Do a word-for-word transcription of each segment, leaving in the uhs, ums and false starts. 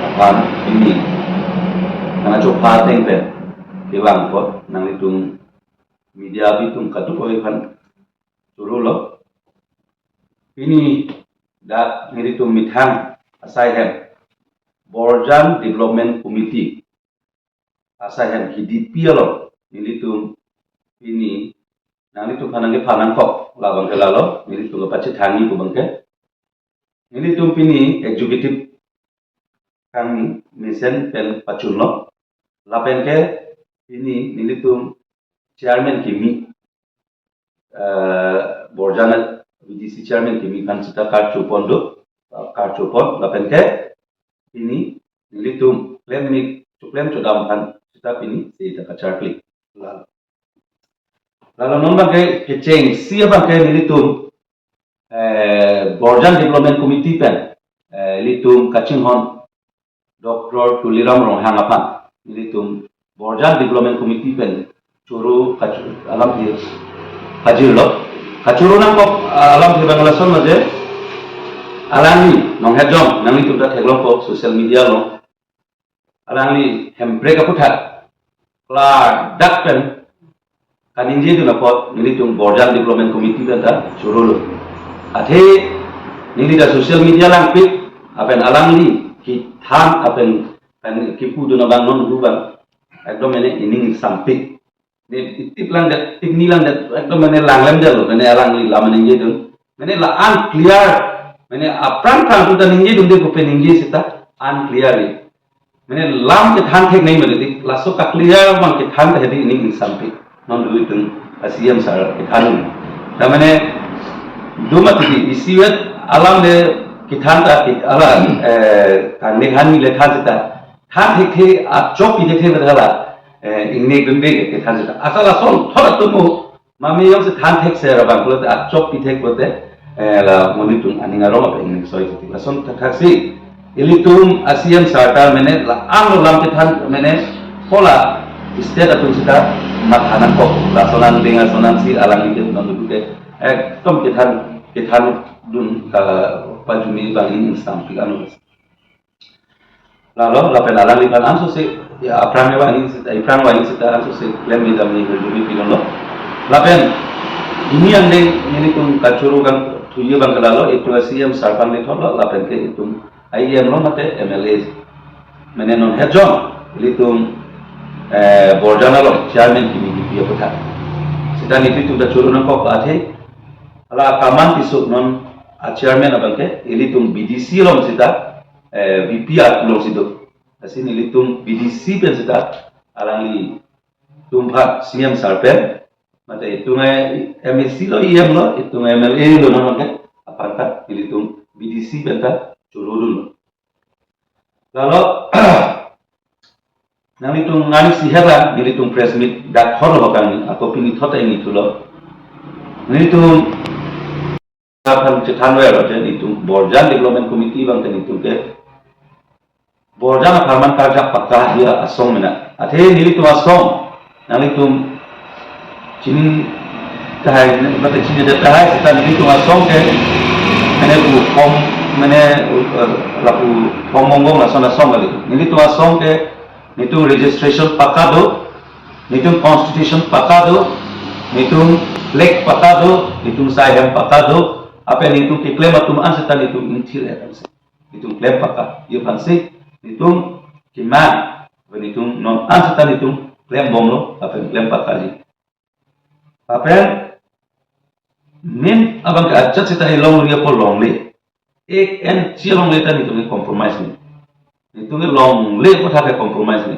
aphan pini nangchopha ateng pen kevang apot nanglitum media abitum kadokave aphan chorolo. Pini dak nelitum methang asai hem Borjan Development Committee asai hem K D P along nelitum pini nanglitum aphan nangkephan nangkok labang ke lalo, nelitum kepachethangji pu abang ke. Nelitum pini executive kangni mesen pen pachunlo. Lapen ke pini nelitum chairman kimi, eh, Borjan V D C chairman kimi aphan seta karchopon do, karchopon. Lapen ke pini nelitum klem ni chuklem chodam aphan seta pini seta kacharkli. Lalo, lalo non abang ke kechengsi abang ke nelitum, eh, Borjan Development Committee pen, eh, ilitum kachinghon Doctor Tuliram Ronghang aphan ilitum Borjan Development Committee pen choro kachu-, alamthe pajirlo. Kachoro nangkok alamthe abang lason ma je, alangli nonghejong, nanglitum ta theklongpo social media along, alangli Hemprek aputhak klardak pen kaningjedun apot nelitum Borjan Development Committee pen ta chorolo. Athe neli ta social media langpik, lapen alangli kethan lapen kan kipudun abang non hu abang ekdom mane ining sampik. Ne itip langdet, tikni langdet, ekdom mane langlemdetlo, mane alangli lam ningjedun. Mane la unclear, mane aphrang phrang atum ta ningjedunde pu peningje seta unclear ni. Mane lam kethan thek nangji mane dik, laso ka-clear abang kethan ta hedi ining sampik. Non duitun a C M sir kethan. Ta mane do mati di, isivet alam le kethan ta ke alam, eh, kan ne han ni le than seta. Than thekthe, achok pi thekthe pen hala, eh, ingnekdunde kethan seta. Asal ason thot atum mo, mami jongsi than thekser abang pulote, achok pi thek pulote, eh, la monit atum aning arong apa ingnek soi seta. Lason thakthaksi ilitum a C M sir ta mane la-an lo lam kethan mane hala state atum seta matha nangkok. Lason an deng, lason ansi alangli ke non duke ekdom kethan, kethandun kapajuni abang ining sampik anu. Lalo, lapen alangliphan ansose, ya, aphrang ya, wani seta, aphrang wani seta ansose klem ni damni berjumi pilonlo. Lapen pini angdeng nelitum kachoro kangthuji abang ke lalo, itum a C M sir aphan lithotlo, lapen ke itum I E M lo mate M L A. Mane nonghejong, ilitum, eh, Borjan along chairman kimi kipi aputhak. Seta nelitum ta choro nangkok athe, hala kaman pisuk non a chairman abang ke, ilitum B D C along seta, eh, V P alongsi do. Lasi nelitum B D C pen seta alanglitum aphan C M sir pen, mate itum M A C lo, E M lo, itum M L A lo, non ke aphan ta nelitum B D C pen ta chorodunlo. Lalo nanglitum nangsi hera, nelitum press meet dak hor lo kang, ako pini thot ta ingni thulo. Nelitum aphan chethanver lo je nelitum Borjan Development Committee abang ke nelitum ke Borjan apharman karjap pakka dia asong mena. Athe nelitum asong, nanglitum chini tahai, mate chini tahai, seta nelitum asong ke, mane pu form, mane, eh, lapu form monggong lason asong kali. Nelitum asong ke, nelitum registration pakka do, nelitum constitution pakka do, nelitum flag pakka do, nelitum saihem pakka do, lapen nelitum keklem atum an seta nelitum ingthir atum si. Nelitum klem pakka. Yo aphansi nelitum keman, lapen nelitum non an seta nelitum klem bomlo, lapen klem pakkaji. Lapen nin abang ke ajat seta ilong ria po longle. Ek inch longle ta nelitum ke compromise ni. Nelitum ke longle aputhak ke compromise ni.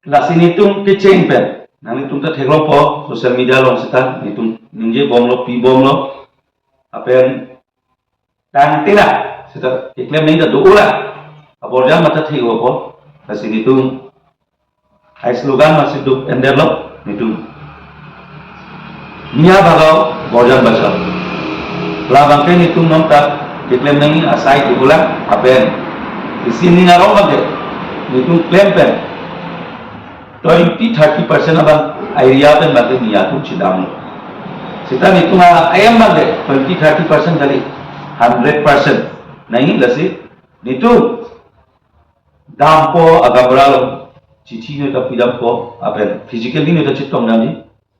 Lasi nelitum kecheng pen, nanglitum ta theklongpo, social media along seta nelitum ningje bomlo, pi bomlo, lapen tangte la seta keklem nangji ta do-o la, a Borjan matha thik-o po. Lasi nelitum hai slogan masi duk endetlo, nelitum Miya Bhagao, Borjan Bachao. Labang ke nelitum non ta keklem nangji asai do-o la, lapen isi ning arong abang ke nelitum klem pen twenty thirty percent abang area pen abang ke miya atum chedamlo. Seta nelitum a-aim abang ke twenty thirty percent kali. hundred percent. Nangji lasi netum dampo, agaonbura along chithi neta pidampo, lapen physically neta chetong damji.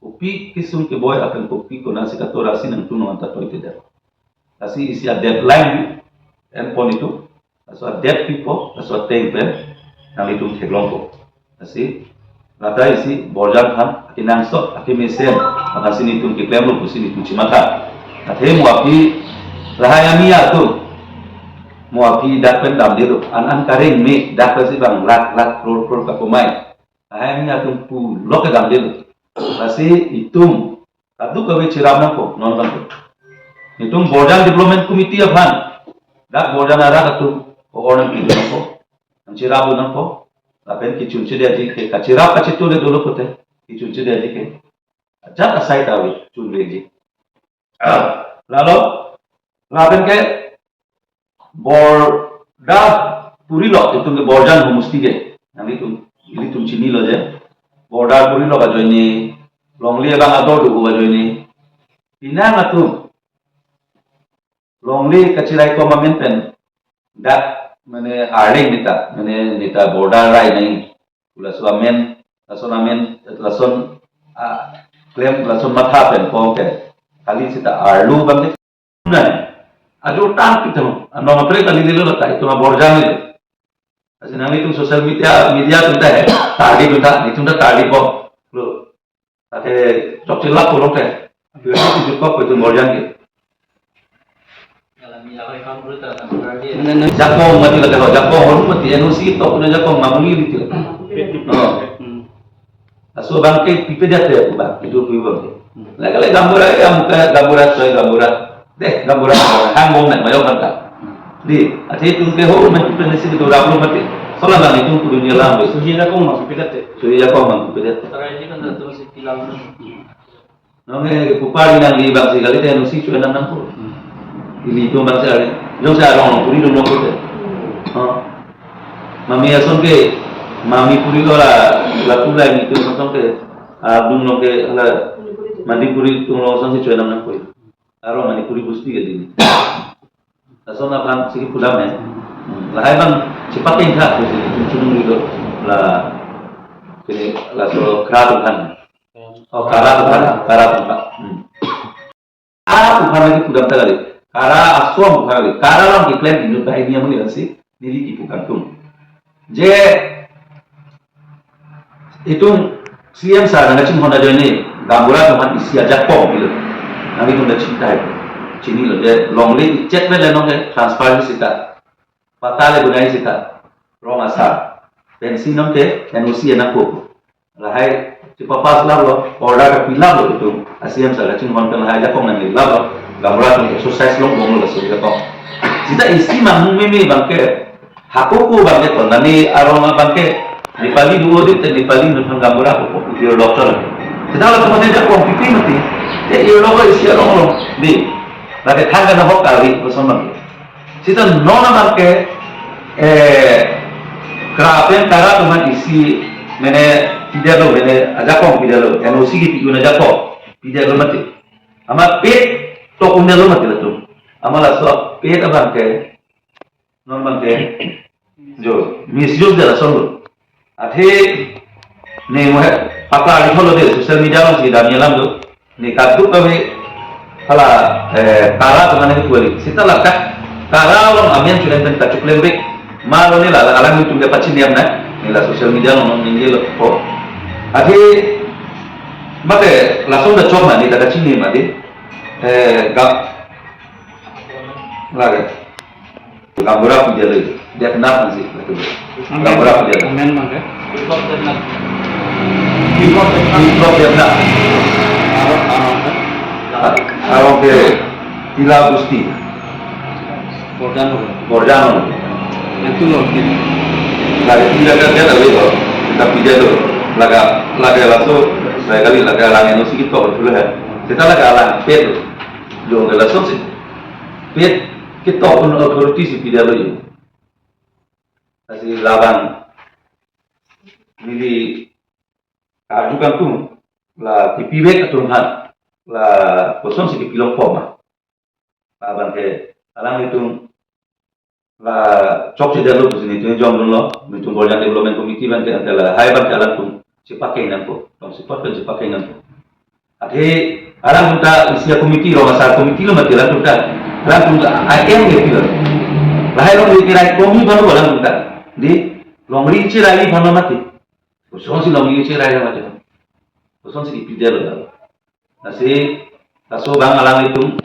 Kopi kesung keboi lapen kopi konatsi katora si nangtum non anta toi te dam. Lasi isi a deadline enpon itum. Laso a date pipo, laso ateng pen nanglitum theklongpo. Lasi lata isi Borjan aphan akenangsot, akemesen aphan si netum keklemlo pusi netum chematha. Athe mo aphi lahai amei atum, mo aphi dak pen damdelo, an an kareng me dak pensi bang lakh lakh, crore crore kakomai. Lahai amei atum pulo ke damdelo. Lasi itum kadokave cherap nangpo, non bang. Itum Borjan Development Committee aphan dak Borjan arat atum ko-or nangpi nangpo, nangcherap nangpo. Lapen kechun chedetji ke, kacherap kachetu le dolo pulote kechun chedetji ke ajat asai ta ave chun veji. Ah, lalo, lapen ke Borda Purilok, itum ke Borjan homosti ke, nanglitum, ilitum chinilo je. Borda Purilok ajoine, longle abang ador do ajoine, penang atum longle kachirai kom amen pen dak mane arleng neta, mane neta Borda Rai nai, laso amen, lason amen, lason, ah, klem, lason matha pen kong ke, kali seta arlo bang ke. Nai, ajo tang pitang, anong apre kali lelo lata, itum a Borjan lelo. Lasi nanglitum social media, media atum ta he, tardi atum ta, netum ta tardi bom. Lo. Ake chokche lap pulo ke. Api itu kok itu Borjan ke. Dalam ya, kalau kamu berita tentang Borjan. Jakong mati lata ho, jakong hon mati, N O C tok na jakong mamuli gitu. Oh. Hmm. Laso bang ke pipedet ya, bang, itu pu bang. Lagi lagi gaonbura ya, muka gaonbura, soi gaonbura. Deh, gaonbura, gaonbura. Hang bom na, mayong kan ta. Di, athe itum ke ho, mati pensi itu raplo mati. Sola bang itum kudu nyelam, bes. Suhi jakong mang pipedet. Suhi jakong mang pipedet. Tara ini kan datang si kilang. Nonke pupari nangli bang si kali te N O C choi nam nangpo. Hmm. Ili itum bang si ari. Jongsi arong puri dun nangpo te. Hmm. Oh. Mami ason ke, mami puri lo la, lapu la itum ason ke, ah, dun nonke la, mandi puri tung lo ason si choi nam nangpo. Arong mandi puri busti ke dini. Lason aphan si kepudam ya. Hmm. Lahai bang cepat tingkat di sini, chunung gitu. La, sini laso kra tuhan. Oh, kara tuhan, kara tuhan. Hmm. Kara tuhan lagi pudam ta kali. Kara asom tuhan lagi. Kara lam keklem inut bahini amun ikan si, neli kipu kangtung. Je, itum C M sir nangkachinghon ajoine, gaonbura atum aphan isi ajakong pilo. Nanglitum ta chinta hai. Chinilo, je longle ichet le nonke transfer sita. Patta le bunai sita. Rong asar. Pensi nonke N O C nangpo. Lahai chepapass lap lo, order kapi lap lo itum. A C M sir kachinghon pen lahai jakong nangli lap lo. Gaonbura atum exercise long bom lo laso jakong. Sita isi mangmung meme bang ke, hako ko bang ke, to nani arong bang ke, Nepali duo di te Nepali nuthan gaonbura ko ko ear doctor. Sita lo tempat jakong pipi mati. Te ear lo isi arong lo. Di. Lagi thang kana hok kali, kosong bang. Sita non abang ke, eh, kra pen kara atum aphan isi mane pidetlo, mane ajakong pidetlo, N O C kipi un ajakong pidetlo mati. Amat pet tok un detlo mati latum. Amat laso pet abang ke, non abang ke, jo, misuse det lason lo. Athe ne mo he, patta ari tholo de, social media along si dam nyelam do. Ne kadokave hala, eh, kara atum aphan ke puari. Sita lata kara along amen chulen pen kachoklem bek. Ma lo ne la, la alanglitum ke pachini am na. Ne la social media along ningje lo po. Athe mate lason ta chok ma ne ta kachini ma de. Eh, ga, lage. Gaonbura pidetlo, Depenap ansi, betul. Gaonbura pidetlo. Amen mang ke? Biplop Depenap. Biplop Depenap. Arong, arong ke? Arong ke Tila Busti. Borjan ho. Borjan ho. Itu lo. Lagi tidak ada, dia tak boleh ho. Kita pidetlo. Laga, laga laso, saya kali laga lang N O C kita betul ya. Kita laga lang pet. Jo, laso si. Pet, kita pun authority si pidetlo jo. Lasi labang neli karju kangtung la kipi bek atum aphan la kosonsi kipi longpo ma. Labang ke alanglitum la chokchedetlo pusi nelitum jom dunlo, nelitum Borjan Development Committee abangke, ante lahai abangke alangtum chepakeng nangpo, tongsekot pen chepakeng nangpo. Athe alangtum ta isi a-committee, rong asar committee lo mati alangtum ta, alangtum ta I M A P lo. Lahai longri kerai komi aphan lo alangtum ta. Di longri cherai aphan lo mati. Kosonsi longri cherai lo mati. Kosonsi ipidetlo ta. Lasi laso abang alanglitum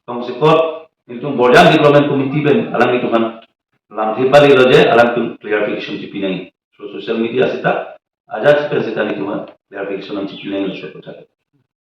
tongsekot, nelitum Borjan Development Committee pen alanglitum aphan lamthe palelo je alangtum clarification chipi nangji. So social media seta, ajat pen seta nelitum aphan clarification nangchipi nangji laso aphuthak.